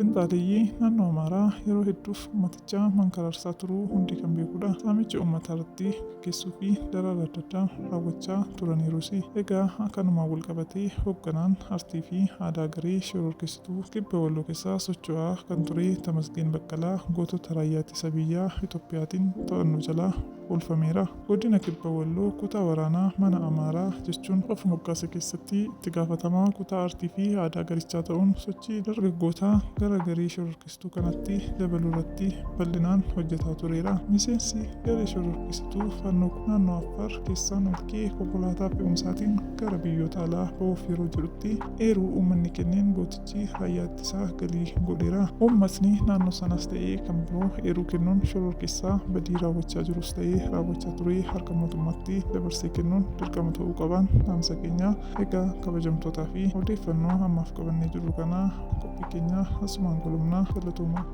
Finxaaleyyii naannoo Amaaraa yeroo hedduuf ummaticha mankaraarsaa turuu hundi kan beekudha. Saamicha uummataa irratti gaggeessuu fi dararaa adda addaa raawwachaa turaniirusi. Egaa kanumaan walqabatee hoogganaan artii fi aadaa garee shororkeessituu Kibba Walloo keessaa socho'aa kan ture Tamasgeen Baqqalaa gootota raayyaa ittisa biyyaa Itoophiyaatiin to'annoo jalaa oolfameera. Godina Kibba Walloo kutaa waraanaa mana Amaaraa jechuun of moggaase keessatti itti gaafatamaa kutaa artii fi aadaa garichaa ta'uun sochii dargaggootaa gara garee shororkeessituu kanatti dabaluu irratti bal'inaan hojjetaa tureera. Miseensi garee shororkeessituu Faannoo kun naannoo Affaar keessaa miliqee konkolaataa fe'umsaatiin gara biyyoota alaa ba'uuf yeroo jedhutti eeruu uummanni kenneen gootichi raayyaa ittisaa galii godheera. Uummatni naannoo sanaas ta'ee kan biroo eeruu kennuun shororkeessaa badii raawwachaa jirus ta'ee raawwachaa ture harka mootummaatti dabarsee kennuun dirqama ta'uu qabaan dhaamsa keenya. Egaa kabajamtootaa fi odeeffannoo ammaaf qabannee jirru kana qophii keenya asumaan golobna. Galatoomaa.